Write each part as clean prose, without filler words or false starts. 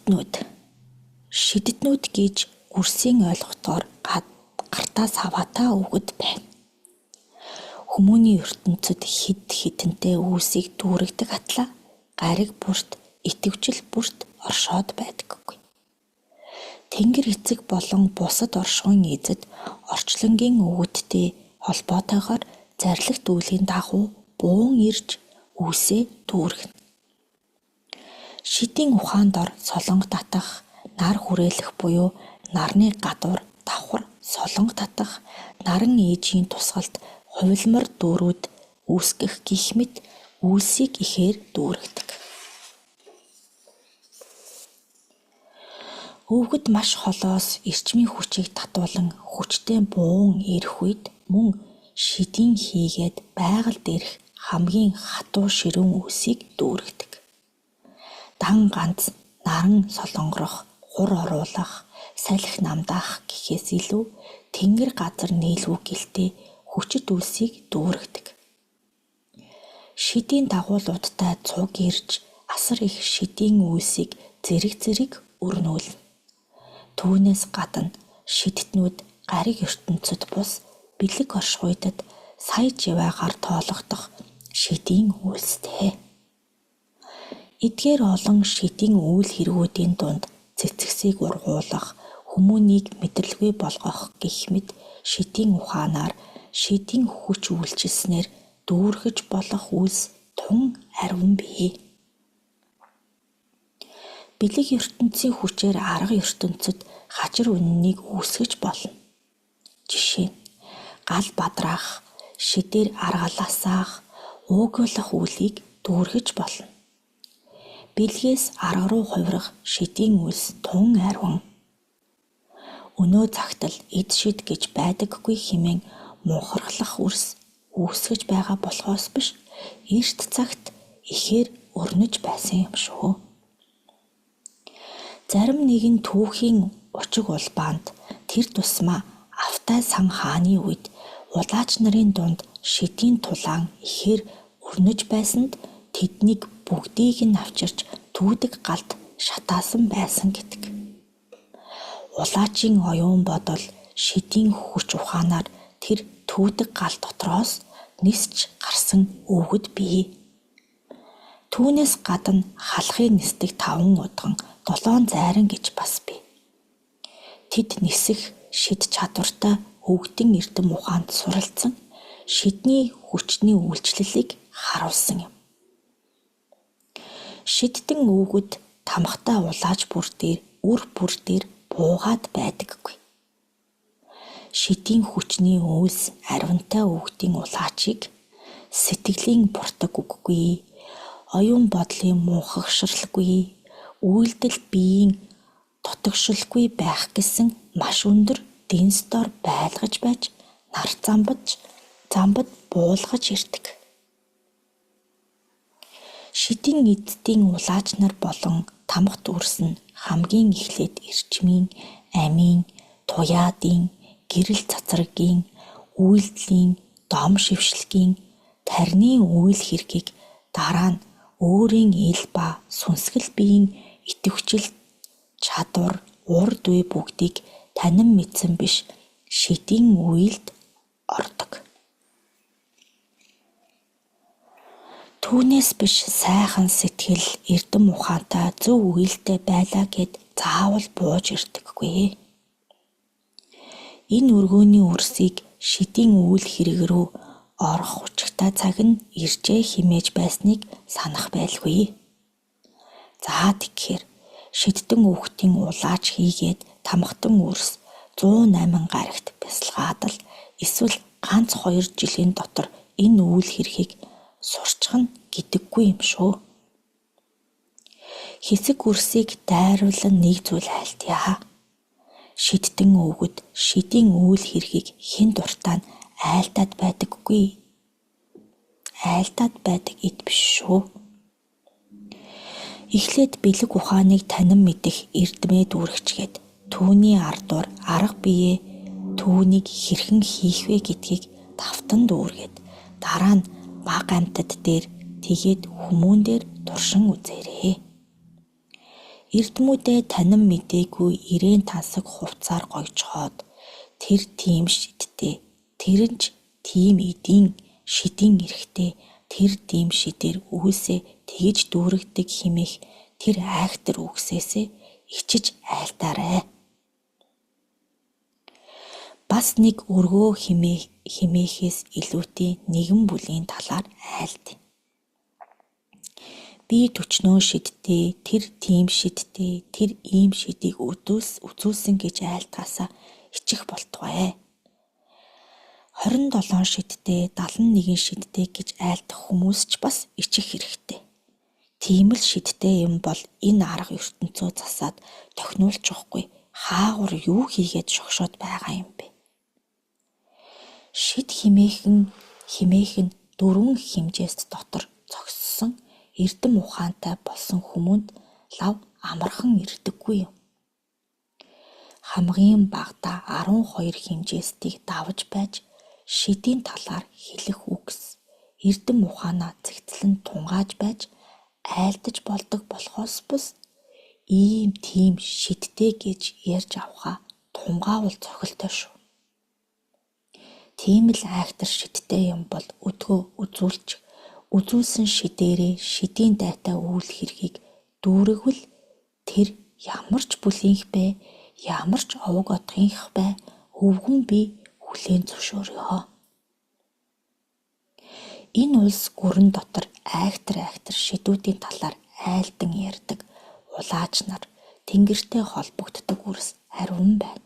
Шидтнүүд. Шидтнүүд гэж үрсийн ойлголтоор гартаа саваатай өвгөд байна. Хүмүүний ертөнцөд хэд хэдэнтэй үйлсийг дүүргэдэг атлаа гариг бүрт итэвчил бүрт оршоод байдаггүй. Тэнгэр эцэг болон бусад оршихуйн эзэд орчлонгийн өвгөдтэй холбоотойгоор зарлигт үйлийн дагуу буун ирж үйлсээ дүүргэнэ. Шидийн ухаанд ор солонго татах, нар хүрээлэх буюу нарны гадуур давхар солонго татах, наран ээжийн тусгалд хувилмар дүүрүүд үүсгэх гэх мэт үйлсийг ихээр дүүргэдэг. Өвгөд маш холоос эрчмийн хүчийг татуулан хүчтэй буун ирэх үед мөн шидийн хийгээд байгаль дээрх хамгийн хатуу ширүүн үйлсийг дүүргэдэг. Дан ганц наран солонгорох, хур оруулах, салхи намдаах гэхээс илүү тэнгэр газар нийлвүү гэлтэй хүчит үйлсийг дүүргэдэг. Шидийн дагуулуудтай цуг ирж асар их шидийн үйлсийг зэрэг зэрэг өрнүүлнэ. Түүнээс гадна шидтнүүд гариг ертөнцөд бус бэлэг оршихуйдад сая живайгаар тоологдох шидийн үйлстэй. Эдгээр олон шидийн үйл хэрэгүүдийн дунд цэцгсийг ургуулах, хүмүүнийг мэдрэлгүй болгох гэх мэт шидийн ухаанаар шидийн хүч үйлчилснээр дүүргэж болох үйлс тун ариван бий. Бэлэг ертөнцийн хүчээр арга ертөнцөд хажир үнэнийг үүсгэж болно. Жишээ нь гал бадраах, шидээр аргалаасаах, уугуулах үйлийг дүүргэж болно. Бэлгээс арга руу хувирах шидийн үйлс тун ариван. Өнөө цагт л эд шид гэж байдаггүй хэмээн мунхархлах үрс үүсгэж байгаа болохоос биш эрт цагт ихээр өрнөж байсан юм шүү. Зарим нэгэн түүхийн учиг улбаанд тэр тусмаа Автай сан хааны үед улаач нарын дунд шидийн тулаан ихээр өрнөж байсанд тэднийг бүгдийг нь авчирч түүдэг галд шатаасан байсан гэдэг. Улаачийн оюун бодол шидийн хүч ухаанаар тэр түүдэг гал дотроос нисч гарсан өвгөд бий. Түүнээс гадна халахыг нисдэг 5 удган 7 зайран гэж бас бий. Тэд нисэх шид чадвартай өвгдийн эрдэм ухаанд суралцсан шидний хүчний үйлчлэлийг харуулсан юм. Шидтэн өвгөд тамхтай улааж бүр дээр үр бүр дээр буугаад байдаггүй. Шидийн хүчний үйлс аривантай өвгдийн улаачийг сэтгэлийн буртаг үггүй, оюун бодлын мунхагшралгүй, үйлдэл биеийн дутагшилгүй байх гэсэн маш өндөр дэнс дор байлгаж байж нар замбад буулгаж ирдэг. Шидийн эддийн улаач нар болон тамхат үрс нь хамгийн эхлээд эрчмийн, амийн, туяадын, гэрэл цацрагийн, үйлдэлийн, дом шившилгийн, тарны үйл хэргийг дараа нь өөрийн ил ба сүнсгэл биеийн идэвхжил чадвар, ур дүн бүгдийг танин мэдсэн биш шидийн үеилд ордог. Түүнээс биш сайхан сэтгэл, эрдэм ухаантай зөв үеилтэй байлаа гэд заавал бууж ирдэггүй. Энэ өргөөний үрсийг шидийн үйл хэрэг рүү орох учигтай цаг нь иржээ хэмээж байсныг санах байлгүй. За тэгэхээр шидтэн өвгтийн улаач хийгээд тамхтан үрс 108 гарагт бясалгаад л эсвэл ганц 2 жилийн дотор энэ үйл хэргийг сурчхна гэдэггүй юм шүү. Хэсэг үрсийг дайруулан нэг зүйл айлтъя. Шидтэн өвгөд шидийн үйл хэргийг хэн дуртай нь айлтаад байдаггүй. Айлтаад байдаг эд биш шүү. Эхлээд бэлэг ухааныг танин мэдэх эрдмээ дүүргэчгээд түүний ардуур арга биеэ түүнийг хэрхэн хийх вэ гэдгийг давтан дүүргээд дараа нь баг амьтад дээр тэгээд хүмүүн дээр туршин үзээрэй. Эрдэмүүдээ танин мэдээгүй эрээн тансаг хувцсаар гогжихоод тэр тийм шидтэй, тэр нь ч тийм эдийн шидийн эрхтэй, тэр тийм шидээр үйлсээ тэгж дүүргэдэг хэмээх тэр айхтар үгсээсээ ичиж айлдаарай. Бас нэг өргөө хэмээхээс илүүтэй нэгэн бүлийн талаар айлдъя. Би 40 шидтэй, тэр тийм шидтэй, тэр ийм шидийг үзүүлсэн гэж айлдахаасаа ичих болтугай. 27 шидтэй, 71 шидтэй гэж айлдах хүмүүс ч бас ичих хэрэгтэй. Тийм л шидтэй юм бол энэ арга ертөнцөө засаад тохируулчихгүй хаагур юу хийгээд шогшоод байгаа юм бэ? Шид хэмээх нь дөрвөн хэмжээст дотор зогссон эрдэм ухаантай болсон хүмүүнд лав амархан ирдэггүй юм. Хамгийн багадаа 12 хэмжээстийг давж байж шидийн талаар хэлэх үгс эрдэм ухаанаа цэгцлэн тунгааж байж айлдаж болдог болохоос бус ийм тийм шидтэй гэж ярьж авахаа тунгаавал цохилтой шүү. Тийм л айхтар шидтэй юм бол өдгөө үзүүлж үзүүлсэн шидээрээ шидийн дайтай үйл хэргийг дүүргэвэл тэр ямар ч бүлийнх бэ, ямар ч овог одгынх бэ, өвгөн би хүлээн зөвшөөрье. Энэ улс гүрэн дотор айхтар айхтар шидүүдийн талаар айлдан ярьдаг улаач нар тэнгэртэй холбогддог үр ариун байна.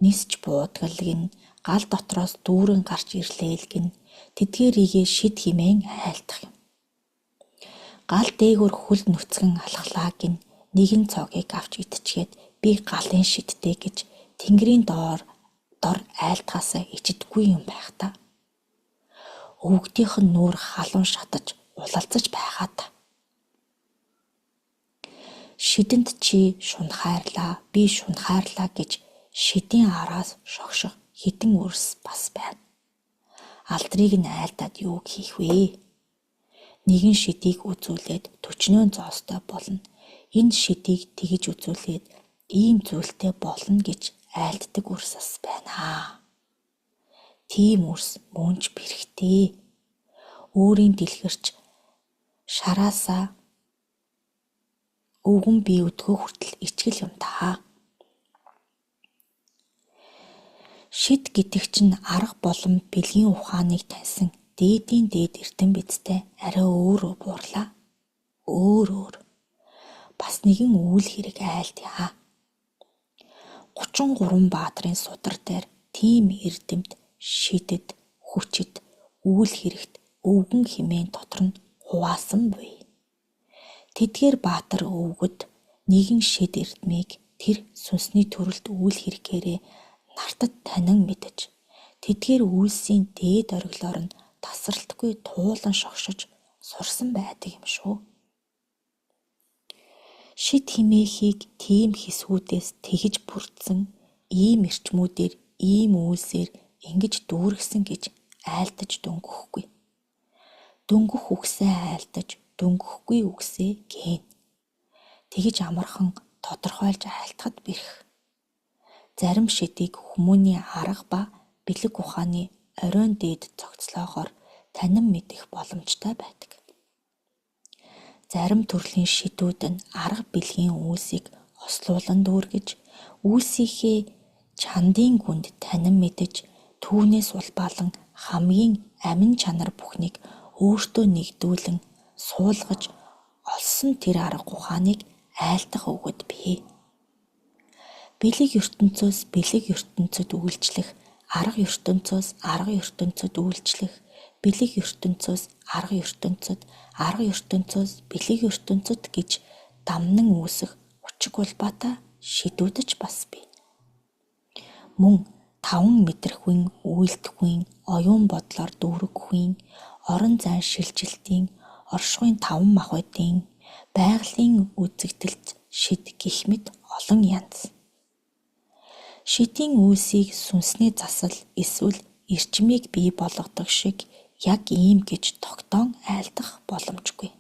Нисч буудгал гэнэ, гал дотроос дүүрэн гарч ирлээ л гэнэ, тэдгээрийгээ шид хэмээн айлдах юм. Гал дээгүүр хөл нүцгэн алхлаа гэнэ, нэгэн цоогийг авч идчихээд би галын шидтэй гэж тэнгэрийн доор дор айлдахаасаа ичдэггүй юм байх та. Өвгдийнх нь нүүр халуун шатаж улалзаж байгаа та. Шидэнд чи шунхайрлаа, би шунхайрлаа гэж шидийн араас шогших хэдэн үр бас байна. Алдрыг нь айлдаад юу хийх вэ? Нэгэн шидийг үзүүлээд 40 зоостой болно. Энэ шидийг тэгж үзүүлээд ийм зүйлтэй болно гэж айлддаг үр бас байна. Тийм үр мөн ч бэрхтэй. Өөрийн дэлгэрч шараасаа өвгөн би өдгөө хүртэл ичгэл юм даа. Шид гэдэг чинь арга болон бэлгийн ухааныг таньсан дээдийн дээд эрдэм биз дээ, арай өөр буурлаа. Өөр өөр. Бас нэгэн үйл хэрэг айлдъя. 33 баатрын судар дээр тийм эрдэмт шидэд, хүчит, үйл хэрэгт өвгөн хэмээн дотор нь хуваасан буй. Тэдгээр баатар өвгөд нэгэн шид эрдмийг тэр сүнсний төрөлд үйл хэрэгээрээ нартад танин мэдэж, тэдгээр үйлсийн дээд ориглоор нь тасралтгүй туулан шогшож сурсан байдаг юм шүү. Шид хэмээхийг тийм хэсгүүдээс тэгж бүрдсэн, ийм эрчмүүдээр, ийм үйлсээр ингэж дүүргэсэн гэж айлдаж дөнгөхгүй. Дөнгөх үгсээ айлдаж, дөнгөхгүй үгсээ гээнэ. Тэгж амархан тодорхойлж айлтахад бэрх. Зарим шидийг хүмүүний арга ба бэлэг ухааны оройн дээд цогцлоогоор танин мэдэх боломжтой байдаг. Зарим төрлийн шидүүд нь арга бэлгийн үйлсийг хослуулан дүүргэж, үйлсийнхээ чандын гүнд танин мэдэж, түүнээс улбаалан хамгийн амин чанар бүхнийг өөртөө нэгдүүлэн суулгаж олсон тэр арга ухааныг айлдах өгöd бий. Бэлэг ертөнцөөс бэлэг ертөнцөд үйлчлэх, арга ертөнцөөс арга ертөнцөд үйлчлэх, бэлэг ертөнцөөс арга ертөнцөд, арга ертөнцөөс бэлэг ертөнцөд гэж дамнан үүсэх учиг улбаатай шидүүд ч бас бий. Мөн таван мэдрэхүйн, үйлдэхүйн, оюун бодлоор дүүргэхүйн, орон зайн шилжилтийн, оршихуйн таван махбодын, байгалийн үзэгдэлт шид гэх мэт олон янз. Шидийн үйлсийг сүнсний засал эсвэл эрчмийг бий болгодог шиг яг ийм гэж тогтоон айлдах боломжгүй.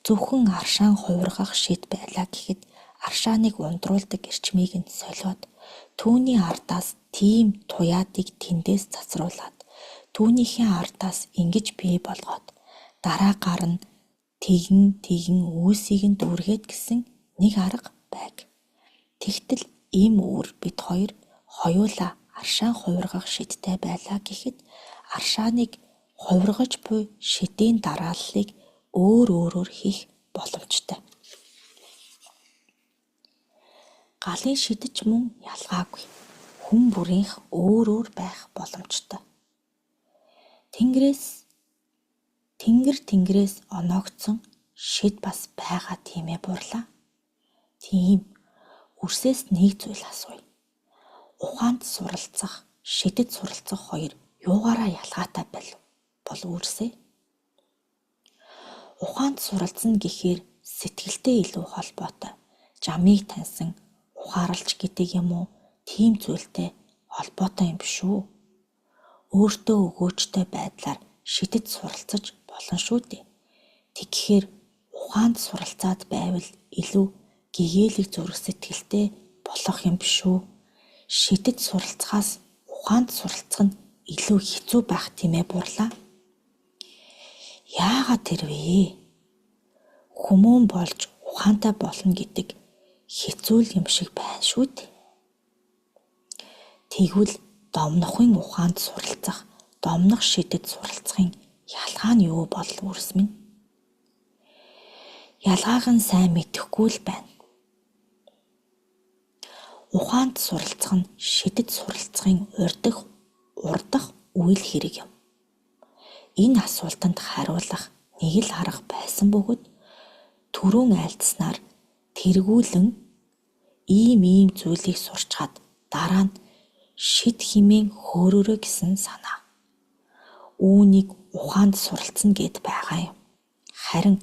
Зөвхөн аршаан хувиргах шид байлаа гэхэд аршааныг ундруулдаг эрчмийг нь солиод, түүний ардаас тийм туяатыг тэндээс цацруулаад, түүнийхээ ардаас ингэж бий болгоод, дараагаар нь тэгэн тэгэн үйлсийг нь дүүргээд гэсэн нэг арга байг. Тэгтэл ийм үр бид хоёр хоёулаа аршаан хувиргах шидтэй байлаа гэхэд аршааныг хувиргаж буй шидийн дарааллыг өөр өөрөөр хийх боломжтой. Галын шид ч мөн ялгаагүй хүн бүрийнх өөр өөр байх боломжтой. Тэнгэр тэнгэрээс оноогдсон шид бас байгаа тийм ээ Бурлаа. Тийм. Үрсээс нэг зүйл асууя. Ухаанд суралцах, шидэд суралцах хоёр юугаараа ялгаатай бол үрсээ? Ухаанд суралцна гэхээр сэтгэлтэй илүү холбоотой, жамыг таньсан, ухаарлж гэдэг юм уу, тийм зүйлтэй холбоотой юм биш үү? Өөртөө өгөөжтэй байдлаар шидэд суралцаж болно шүү дээ. Тэгэхээр ухаанд суралцаад байвал илүү гэгээлэг зүрх сэтгэлтэй болох юм биш үү? Шидэд суралцахаас ухаанд суралцах нь илүү хэцүү байх тийм ээ Бурлаа. Яагаад тэр вэ? Хүмүүн болж ухаантай болно гэдэг хэцүү л юм шиг байна шүү дээ. Тэгвэл домнохын ухаанд суралцах, домнох шидэд суралцахын ялгаа нь юу бол үрс минь? Ялгааг нь сайн мэдэхгүй л байна. Ухаанд суралцах нь шидэд суралцахын урдах үйл хэрэг юм. Энэ асуултанд хариулах нэг л арга байсан бөгөөд түрүүн айлдсанаар тэргүүлэн ийм зүйлийг сурчхаад дараа нь шид хэмээн хөөрөөрэй гэсэн санаа. Үүнийг ухаанд суралцна гэд байгаа юм. Харин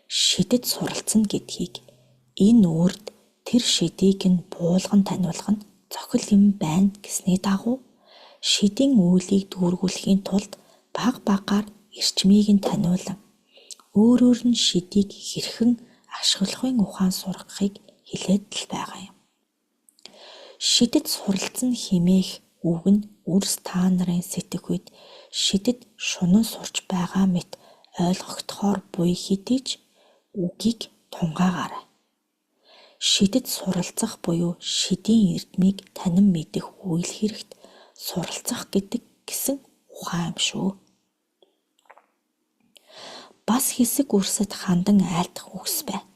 шидэд суралцна гэдгийг энэ үрд тэр шидийг нь буулган таниулах нь цохил юм байна гэсний дагуу шидийн үйлийг дүүргүүлэхийн тулд баг багаар эрчмийг нь таниулан өөрөөр нь шидийг хэрхэн ашиглахын ухаан сургахыг хэлээд л байгаа юм. Шидэд суралцна хэмээх үг нь үрс та нарын сэтгэхүйд шидэд шунан сурч байгаа мэт ойлгогдохоор буй хэдий ч үгийг тунгаагаарай. Шидэд суралцах буюу шидийн эрдмийг танин мэдэх үйл хэрэгт суралцах гэдэг гэсэн ухаан юм шүү. Бас хэсэг үрсэд хандан айлдах үгс байна.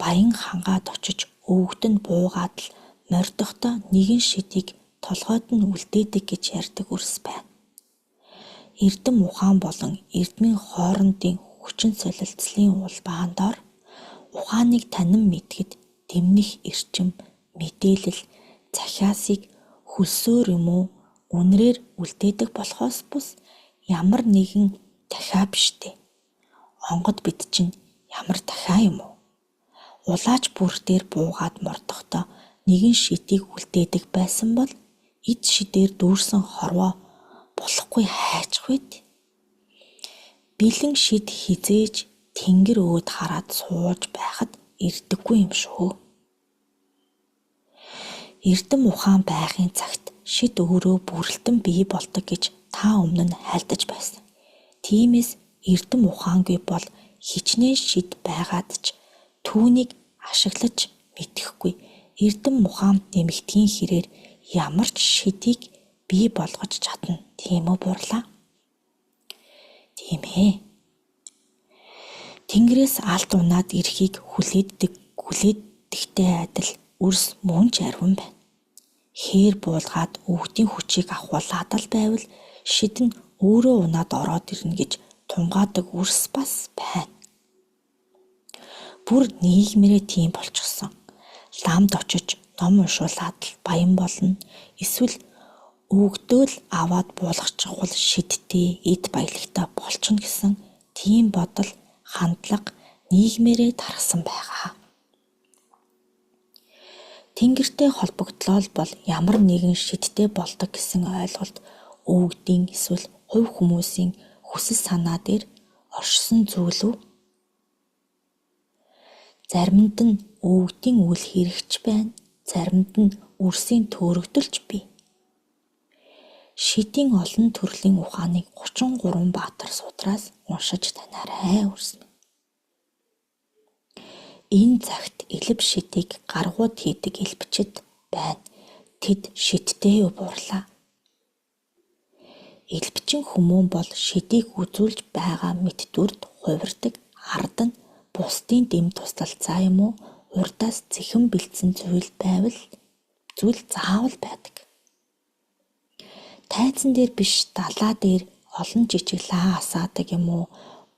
Баян хангаад очиж өвгөд нь буугаад л мордохдоо нэгэн шидийг толгойд нь үлдээдэг гэж ярьдаг үрс байна. Эрдэм ухаан болон эрдмийн хоорондын хүчин солилцлын улбаан дор ухааныг танин мэдэхэд дэмнэх эрчим, мэдээлэл, захиасыг хөлсөөр юм уу үнрээр үлдээдэг болохоос бус ямар нэгэн дахиа биш дээ. Онгод бид чинь ямар дахиа юм уу? Улаач бүр дээр буугаад мордохдоо нэгэн шидийг үлдээдэг байсан бол эд шидээр дүүрсэн хорвоо болохгүй хайчих вэ? Бэлэн шид хизээж тэнгэр өөд хараад сууж байхад ирдэггүй юм шүү. Эрдэм ухаан байхын цагт шид өөрөө бүрэлдэн бий болдог гэж та өмнө нь хайлтаж байсан. Тиймээс эрдэм ухаангүй бол хичнээн шид байгаад ч түүнийг ашиглаж мэдэхгүй. Эрдэм ухаан нэмэгдэхийн хэрээр ямар ч шидийг бий болгож чадна. Тийм үү Бурлаа? Тийм ээ. Тэнгэрээс алд унаад ирэхийг хүлээддэгтэй адил үрс мөн ч ариван байна. Хээр буулгаад өвгдийн хүчийг авахуулаад л байвал шид нь өөрөө унаад ороод ирнэ гэж тунгаадаг үрс бас байна. Бүр нийгмээрээ тийм болчихсон. Ламд очиж ном уншуулад л баян болно. Эсвэл өвгдөө л аваад буулгачихвал шидтэй эд баялагтай болчихно гэсэн тийм бодол хандлага нийгмээрээ тархсан байгаа. Тэнгэртэй холбогдлоо л бол ямар нэгэн шидтэй болдог гэсэн ойлголт өвгдийн эсвэл хувь хүмүүсийн хүсэл санаа дээр оршсон зүйл үү? Заримд нь өвгдийн үйл хэрэгч байна, заримд нь үрсийн төөрөгдөлч бий. Шидийн олон төрлийн ухааныг 33 баатар судраас уншиж танаарай үрс минь. Энэ цагт элэв шидийг гаргууд хийдэг элбэчид байна. Тэд шидтэй юу буурлаа? Элбэчин хүмүүн бол шидийг үзүүлж байгаа мэт дүрд хувирдаг, ард нь бусдын дэм туслалцаа юм уу урдаас цэхэн бэлдсэн зүйл байвал зүйл заавал байдаг. Тайзан дээр биш далаа дээр олон жижиг лаа асаадаг юм уу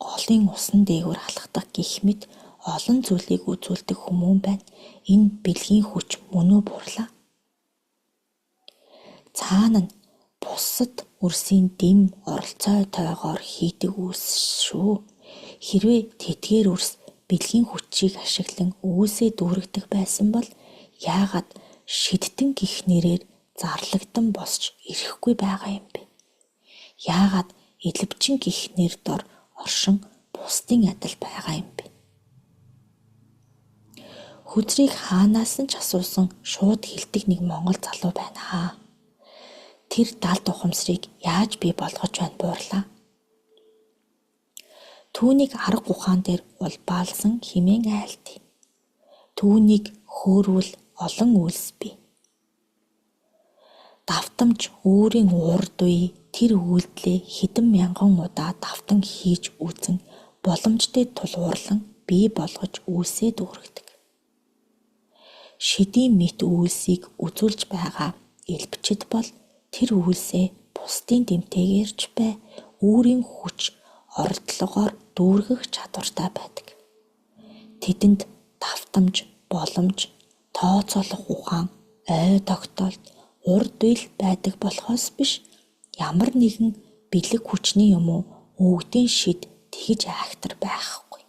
голын усан дээгүүр алхдаг гэх мэт олон зүйлийг үзүүлдэг хүмүүн байна. Энэ бэлгийн хүч мөн үү буурлаа? Цаана нь бусад үрсийн дэм оролцоо тойгоор хийдэг үйлс шүү. Хэрвээ тэдгээр үрс бэлгийн хүчийг ашиглан үйлсээ дүүргэдэг байсан бол яагаад шидтэн гэх нэрээр зарлагдан босч ирэхгүй байгаа юм бэ? Яагаад элэвчин гэх нэр дор оршин бусдын адил байгаа юм бэ? Хөзрийг хаанаас нь ч асуусан шууд хэлдэг нэг монгол залуу байна. Тэр далд ухамсарыг яаж бий болгож байна буурлаа? Түүнийг арга ухаан дээр улбаалсан хэмээн айлтъя. Түүнийг хөөрвөл олон үйлс бий. Давтамж өөрийн урд үе тэр үйлдэлээ хэдэн мянган удаа давтан хийж үзэн боломжтой тулгуурлан бий болгож үйлсээ дүүргэдэг. Шидийн мэт үйлсийг үзүүлж байгаа элбэчид бол тэр үйлсээ бусдын дэмтэйгээр ч бай өөрийн хүч оролдлогоор дүүргэх чадвартай байдаг. Тэдэнд давтамж, боломж, тооцоолох ухаан, ой тогтоолт, урд үйл байдаг болохоос биш ямар нэгэн бэлэг хүчний юм уу өвгдийн шид тэгж айхтар байхгүй.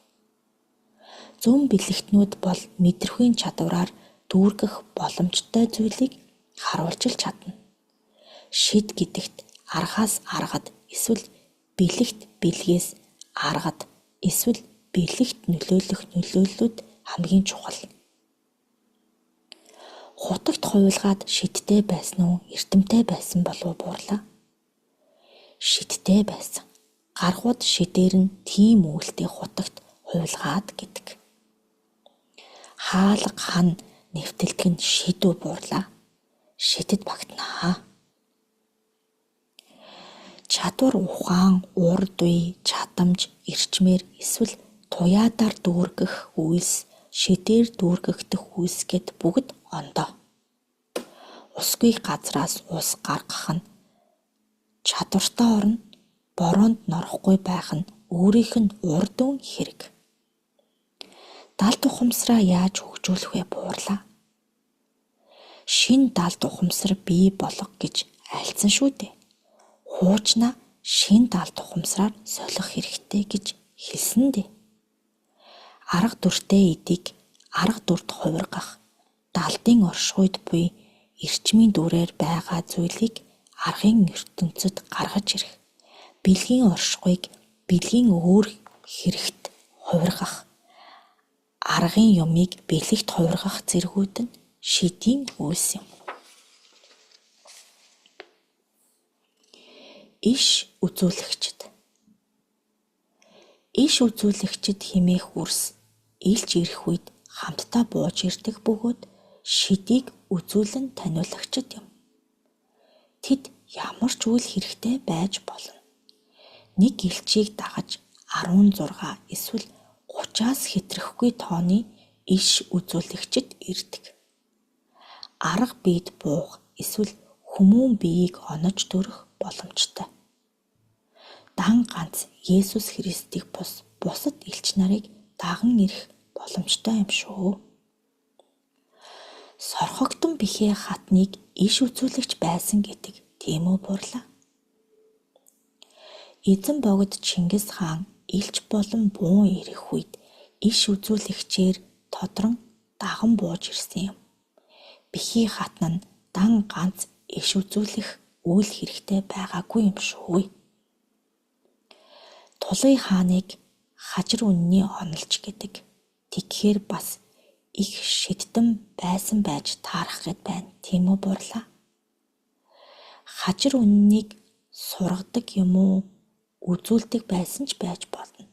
Зүүн бэлэгтнүүд бол мэдрэхүйн чадвараар дүүргэх боломжтой зүйлийг харуулж л чадна. Шид гэдэгт аргаас аргад эсвэл бэлэгт бэлгээс аргад эсвэл бэлэгт нөлөөлөх нөлөөллүүд хамгийн чухал. Хутагт хувилгаад шидтэй байсан уу, эрдэмтэй байсан болов буурлаа? Шидтэй байсан. Гаргууд шидээр нь тийм үйлдэл хутагт хувилгаад гэдэг. Хаалга хан нэвтэлдэг нь шид үү буурлаа? Шидэд багтнаа. Чадвар ухаан, урд үе, чадамж, эрчмээр эсвэл туяадаар дүүргэх үйлс, шидээр дүүргэгдэх үйлс гэд бүгд ондоо. Усгүй газраас ус гаргах нь чадвартай орно, бороонд норохгүй байх нь өөрийнх нь урд үн хэрэг. Далд ухамсараа яаж хөгжүүлэх вэ буурлаа? Шинэ далд ухамсар бий болго гэж айлцсан шүү дээ. Хуучнаа шинэ далд ухамсараар солих хэрэгтэй гэж хэлсэн дээ. Арга дүртэй эдийг арга дүрд хувиргах, далдын оршихуйд буй эрчмийн дүрээр байгаа зүйлийг аргын ертөнцөд гаргаж ирэх, бэлгийн оршихуйг бэлгийн өөр хэрэгт хувиргах, аргын юмыг бэлэгт хувиргах зэргүүд нь шидийн үйлс юм. Иш үзүүлэгчид. Иш үзүүлэгчид хэмээх үр илж ирэх үед хамтдаа бууж ирдэг бөгөөд шидийг үзүүлэн таниулагчид юм. Тэд ямар ч үйл хэрэгтэй байж болно. Нэг элчийг дагаж 16 эсвэл 30-аас хэтрэхгүй тооны иш үзүүлэгчид ирдэг. Арга биед буух эсвэл хүмүүн биеийг онож төрөх боломжтой. Дан ганц Есүс Христийг бусад элч нарыг даган ирэх боломжтой юм шүү. Сорхогдсон бихээ хатныг иш үзүүлэгч байсан гэдэг тийм үү буурлаа? Эзэн богд Чингис хаан элч болон буун ирэх үед иш үзүүлэгчээр тодрон даган бууж ирсэн юм. Бихий хатан нь дан ганц иш үзүүлэх үйл хэрэгтэй байгаагүй юм шүү. Тулын хааныг хажир үнний онолч гэдэг. Тэгэхээр бас их шидтэн байсан байж таарах гээд байна. Тийм үү, Буурлаа? Хажир үннийг сургадаг юм уу, үзүүлдэг байсан ч байж болно.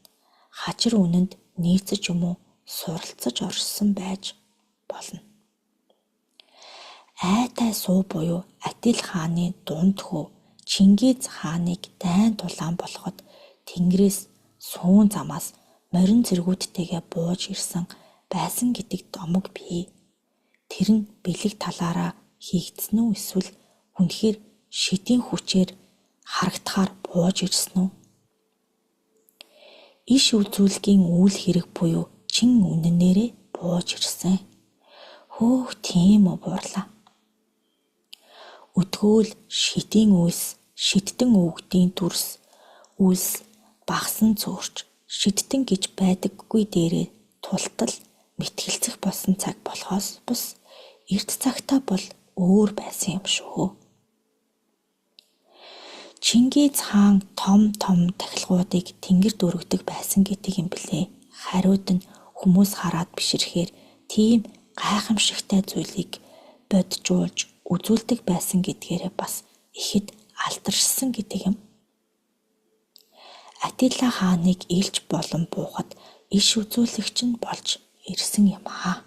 Хажир үнэнд нийцэж юм уу, суралцаж оршсон байж болно. Айтай суу буюу Атил хааны дунд хүү Чингиз хааныг дайн тулаан болоход тэнгэрээс сүүн замаас морин цэргүүдтэйгээ бууж ирсэн байсан гэдэг домог бий. Тэр нь бэлэг талаараа хийгдсэн үү эсвэл үнэхээр шидийн хүчээр харагдахаар бууж ирсэн үү? Иш үзүүлгийн үйл хэрэг буюу чин үнэнээрээ бууж ирсэн. Хөөх, тийм үү, Буурлаа. Өдгөөл шидийн үйлс, шидтэн өвгдийн дүрс үйлс багасан цөөрч шидтэн гэж байдаггүй дээрээ тултал мэтгэлцэх болсон цаг болохоос бус эрт цагтаа бол өөр байсан юм шүү. Чингиз хаан том том тахилгуудыг тэнгэрд өргөдөг байсан гэдэг юм билээ. Хариуд нь хүмүүс хараад бишрэхээр тийм гайхамшигтай зүйлийг боджуулж үзүүлдэг байсан гэдгээрээ бас ихэд алдаршсан гэдэг юм. Атилла хааныг элч болон буухад иш үзүүлэгч нь болж ирсэн юм аа.